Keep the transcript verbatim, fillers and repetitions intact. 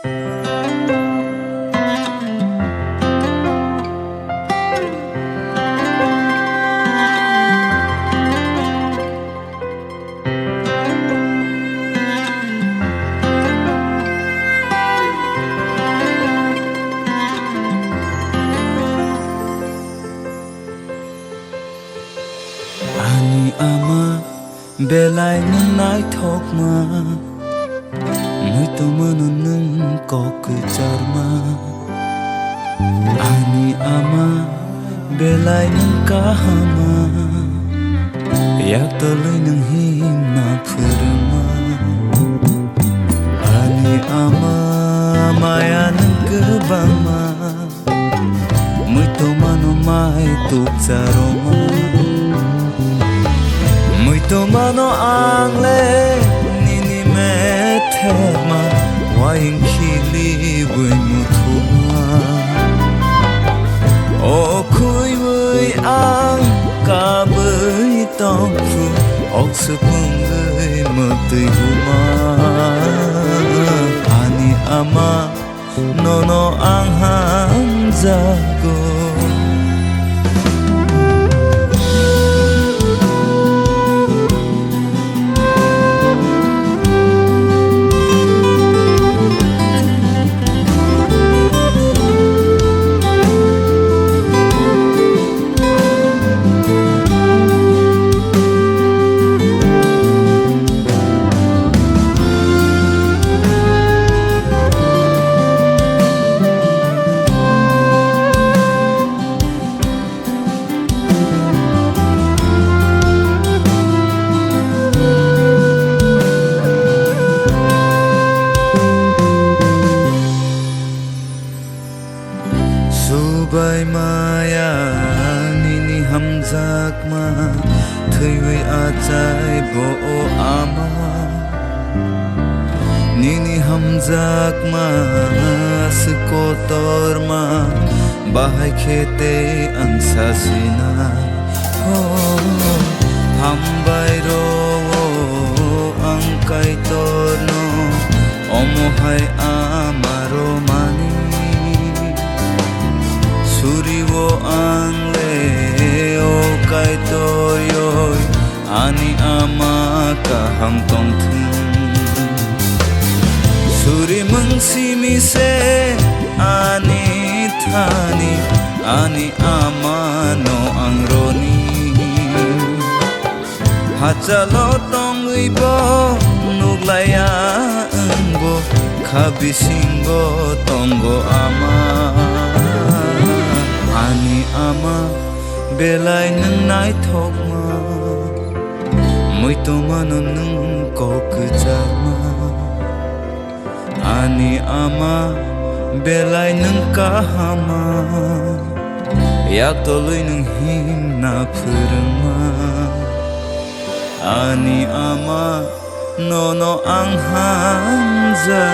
Ani ama, belai nwng naithokma, muitu mano nwng kok kwcharma. Ani ama, belai nwng kahama, yak tolwi nwng himna phwrwngma. Ani ama, maya nwng kwbangma, muitu mano mai tukcharoma. Muitu mano ang le nini methema, wayang khili bui muthuma. O khuywi ang kabwi tongphu, ok swpungwi mwtwi huma. Ani ama, nono ang hamjago. Subai maya nini hamjakma, thwiwi achai bo o ama. Nini hamjakma se kotorma, bahai khe tei ang sasinai. Oh, hambai rw ang Kaitorno, omo hai ama rwmani. Suri o ang le o Kaitor yoi, ani ama kaham tongthung. Suri mung simi se ani thani, ani ama no ang roni. Hachalo tongwi bo nuklaiya wngbo, kha bisingo tongo ama. Ani ama, belai nwng naithokma, muitu mano nwng kok kwcharma. Ani ama, belai nwng kahama, yak tolwi nwng himna phwrwngma. Ani ama, nono ang hamjago.